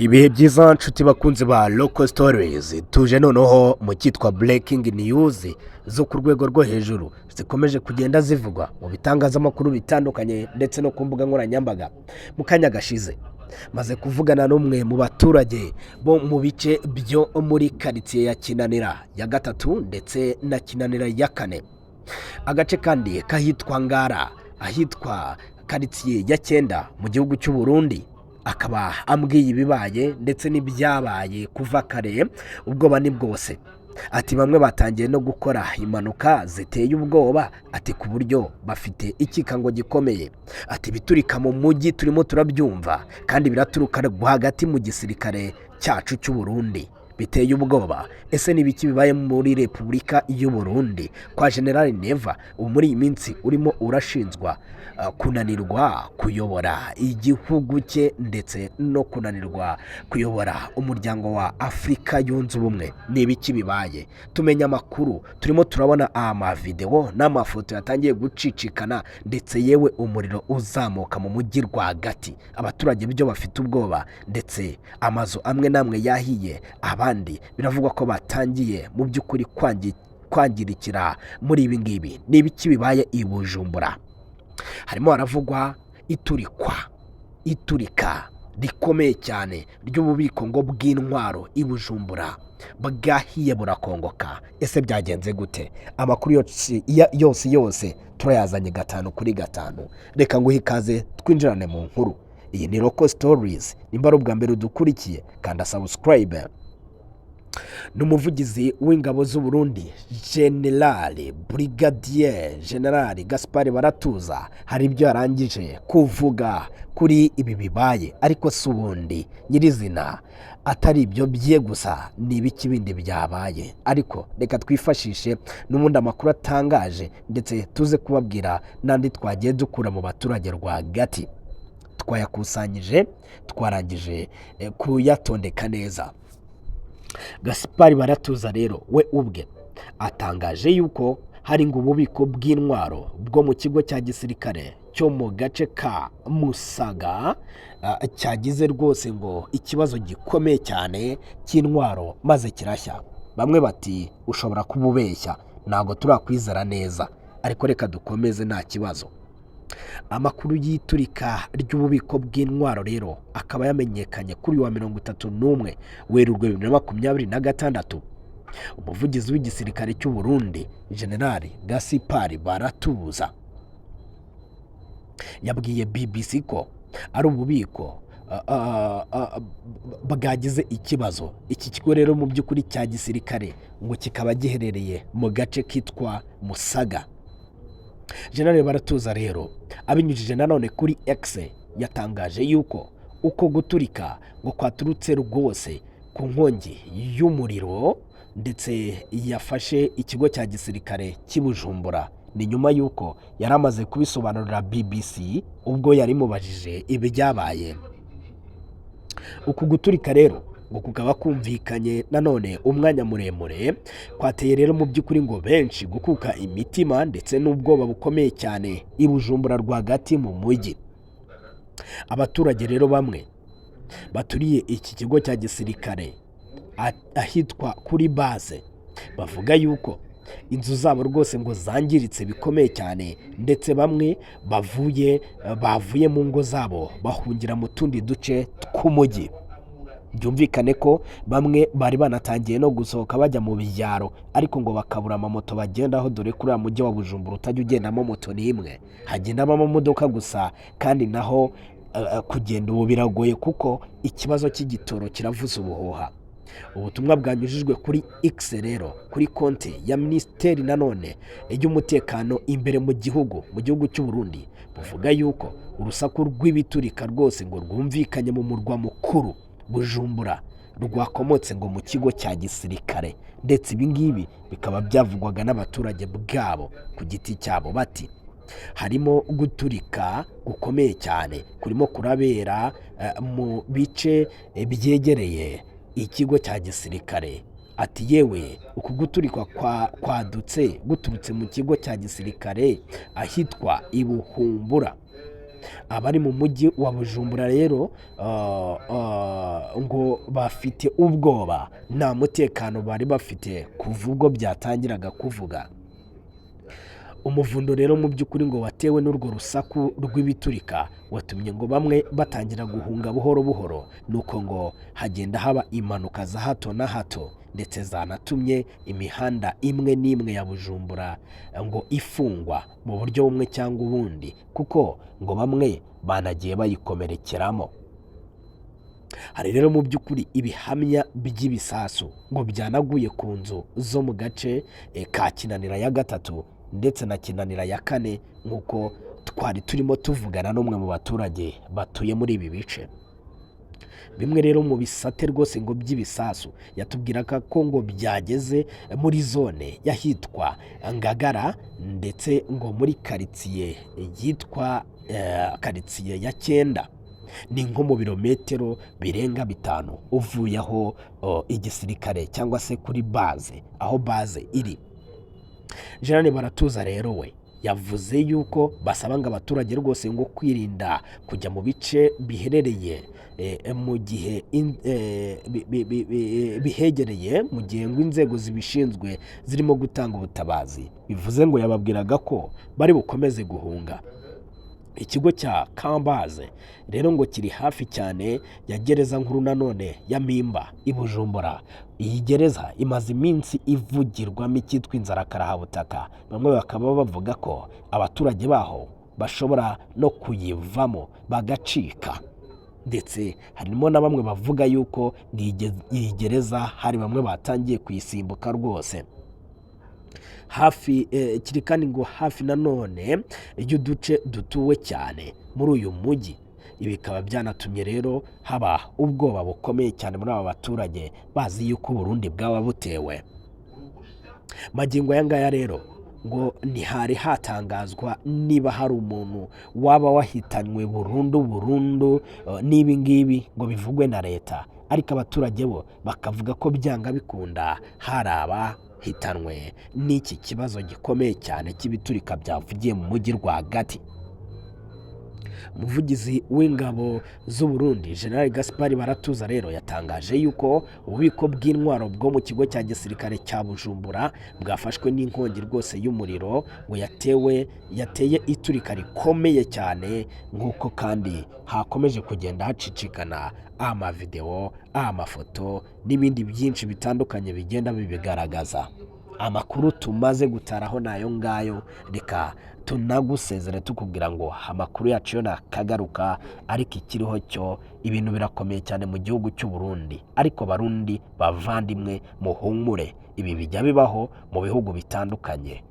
Ibihe byiza, nshuti bakunzi ba Local Stories. Tuje noneho mu cyitwa breaking news zo ku rwego rwo hejuru zikomeje kugenda zivugwa mu bitangazamakuru bitandukanye ndetse no ku mbuga nkoranyambaga. Mu kanya gashize maze kuvugana n'umwe mu baturage bo mu bice byo muri karitsiye ya Kinanira ya gatatu ndetse na Kinanira ya kane, agace kandi kahitwa Ngara, ahitwa karitsiye ya cyenda mu gihugu cy'u Burundi. Akaba ambwiye ibibaye ndetse n'ibyabaye kuva kare. Ubwoba ni bwose. Ati bamwe batangiye no gukora impanuka ziteye ubwoba, ati ku buryo bafite ikikango gikomeye. Ati ibiturika mu mujyi turimo turabyumva kandi biraturuka rwagati mu gisirikare cyacu cy'u Burundi, biteye ubwoba. Ese ni ibiki bibaye muri Repubulika y'u Burundi kwa General Neva, ubu muri iyi minsi urimo urashinjwa kunanirwa kuyobora igihugu cye ndetse no kunanirwa kuyobora Umuryango wa Afurika Yunze Ubumwe? Ni ibiki bibaye? Tumenya amakuru, turimo turabona amavidewo n'amafoto yatangiye gucicikana, ndetse yewe umuriro uzamuka mu mujyi rwagati. Abaturage byo bafite ubwoba, ndetse amazu amwe n'amwe yahiye, abandi biravugwa ko batangiye mu by'ukuri kwangirikira muri ibi ngibi. Ni ibiki bibaye i Bujumbura? Harimo haravugwa iturikwa, iturika rikomeye cyane ry'ububiko ngo bw'intwaro i Bujumbura, bwahiye burakongoka. Ese byagenze gute? Amakuru yose yose yose turayazanye gatanu kuri gatanu. Reka nguhe ikaze twinjirane mu nkuru. Iyi ni Local Stories. Nimba ari ubwa mbere udukurikiye, kanda subscribe. Ni umuvugizi w'ingabo z'u Burundi, General Brigadier General Gaspard Baratuza, hari ibyo yarangije kuvuga kuri ibi bibaye. Ariko si ubundi nyirizina atari ibyo bye gusa, ni ibiki bindi byabaye? Ariko reka twifashishe n'ubundi amakuru atangaje, ndetse tuze kubabwira n'andi twagiye dukura mu baturage rwagati. Twayakusanyije, twarangije kuyatondeka neza. Gaspard Baratuza rero we ubwe atangaje yuko hari ngo ububiko bw'intwaro bwo mu kigo cya gisirikare cyo mu gace ka Musaga cyagize rwose ngo ikibazo gikomeye cyane cy'intwaro maze kirashya. Bamwe bati ushobora kuba ubeshya, ntabwo turakwizera neza, ariko reka dukomeze, nta kibazo. Amakuru y'iturika ry'ububiko bw'intwaro rero akaba yamenyekanye kuri uyu wa 31 Werurwe 2026. Umuvugizi w'igisirikare cy'u Burundi, General Gaspard Baratuza, yabwiye BBC ko ari ububiko bwagize ikibazo. Iki kigo rero mu by'ukuri cya gisirikare ngo kikaba giherereye mu gace kitwa Musaga. General Baratuza rero abinyujije nanone kuri X yatangaje yuko uko guturika ngo kwaturutse rwose ku nkongi y'umuriro ndetse yafashe ikigo cya gisirikare cy'i Bujumbura. Ni nyuma y'uko yari amaze kubisobanurira BBC ubwo yari imubajije ibyabaye. Uku guturika rero ngo kukaba kumvikanye nanone umwanya muremure, kwateye rero mu by'ukuri ngo benshi gukuka imitima ndetse n'ubwoba bukomeye cyane i Bujumbura rwagati mu mujyi. Abaturage rero bamwe baturiye iki kigo cya gisirikare ahitwa kuri base bavuga yuko inzu zabo rwose ngo zangiritse bikomeye cyane, ndetse bamwe bavuye mu ngo zabo bahungira mu tundi duce tw'umujyi. Byumvikane ko bamwe bari banatangiye no gusohoka bajya mu byaro, ariko ngo bakabura amamoto bagendaho, dore ko uriya mujyi wa Bujumbura utajya ugendamo moto n'imwe, hagendamo amamodoka gusa. Kandi naho kugenda ubu biragoye kuko ikibazo cy'igitoro kiravuza ubuhuha. Ubutumwa bwanyujijwe kuri X rero, kuri konti ya minisiteri nanone y'umutekano imbere mu gihugu cy'u Burundi, buvuga yuko urusaku rw'ibiturika rwose ngo rwumvikanye mu murwa mukuru Bujumbura rwakomotse ngo mu kigo cya gisirikare. Ndetse ibi ngibi bikaba byavugwaga n'abaturage bwabo ku giti cyabo, bati harimo guturika gukomeye cyane kurimo kurabera mu bice byegereye ikigo cya gisirikare. Ati yewe, uku guturika kwadutse guturutse mu kigo cya gisirikare ahitwa i Buhumbura. Abari mu mujyi wa Bujumbura rero ngo bafite ubwoba, nta mutekano bari bafite kuva ubwo byatangiraga kuvuga. Umuvundo rero mu by'ukuri ngo watewe n'urwo rusaku rw'ibiturika watumye ngo bamwe batangira guhunga buhoro buhoro, nuko ngo hagenda haba impanuka za hato na hato, ndetse zanatumye imihanda imwe n'imwe ya Bujumbura ngo ifungwa mu buryo bumwe cyangwa ubundi, kuko ngo bamwe banagiye bayikomerekeramo. Hari rero mu by'ukuri ibihamya by'ibisasu ngo byanaguye ku nzu zo mu gace ka Kinanira ya gatatu ndetse na Kinanira ya kane, nk'uko twari turimo tuvugana n'umwe mu baturage batuye muri ibi bice. Bimwe rero mu bisate rwose ngo by'ibisasu yatubwiraga ko ngo byageze muri zone y'ahitwa Ngagara, ndetse ngo muri karitsiye yitwa karitsiye ya cyenda, ni nko mu birometero birenga 5 uvuye aho igisirikare cyangwa se kuri base, aho base iri. Jeanne Baratuza rero we yavuze yuko basaba ngo abaturage rwose ngo kwirinda kujya mu bice biherereye mu gihe bihegereye, mu gihe ngo inzego zibishinzwe zirimo gutanga ubutabazi. Bivuze ngo yababwiraga ko bari bukomeze guhunga. Ikigo cya Kambaze rero ngo kiri hafi cyane ya gereza nkuru nanone ya Mpimba i Bujumbura. Iyi gereza imaze iminsi ivugirwamo icyitwa inzara karahabutaka, bamwe bakaba bavuga ko abaturage baho bashobora no kuyivamo bagacika, ndetse harimo na bamwe bavuga yuko iyi gereza hari bamwe batangiye kuyisimbuka rwose. Hafi kiri kandi ngo hafi nanone y'uduce dutuwe cyane muri uyu mujyi. Ibi bikaba byanatumye rero haba ubwoba bukomeye cyane muri aba baturage bazi yuko Burundi bwaba butewe. Magingo aya ngaya rero ngo ntihari hatangazwa niba hari umuntu waba wahitanywe burundu burundu n'ibi ngibi ngo bivugwe na leta, ariko abaturage bo bakavuga ko byanga bikunda hari abahitanwe n'iki kibazo gikomeye cyane cy'ibiturika byavugiye mu mujyi rwagati. Umuvugizi w'ingabo z'u Burundi General Gaspard Baratuza rero yatangaje yuko ububiko bw'intwaro bwo mu kigo cya gisirikare cya Bujumbura bwafashwe n'inkongi rwose y'umuriro ngo yateye iturika rikomeye cyane, nk'uko kandi hakomeje kugenda hacicikana amavideo, amafoto n'ibindi byinshi bitandukanye bigenda bibigaragaza. Amakuru tumaze gutaraho nayo ngayo, reka tunagusezere tukubwira ngo amakuru yacu yo nakagaruka, ariko ikiriho cyo ibintu birakomeye cyane mu gihugu cy'u Burundi. Ariko Barundi bavandimwe muhumure, ibi bijya bibaho mu bihugu bitandukanye.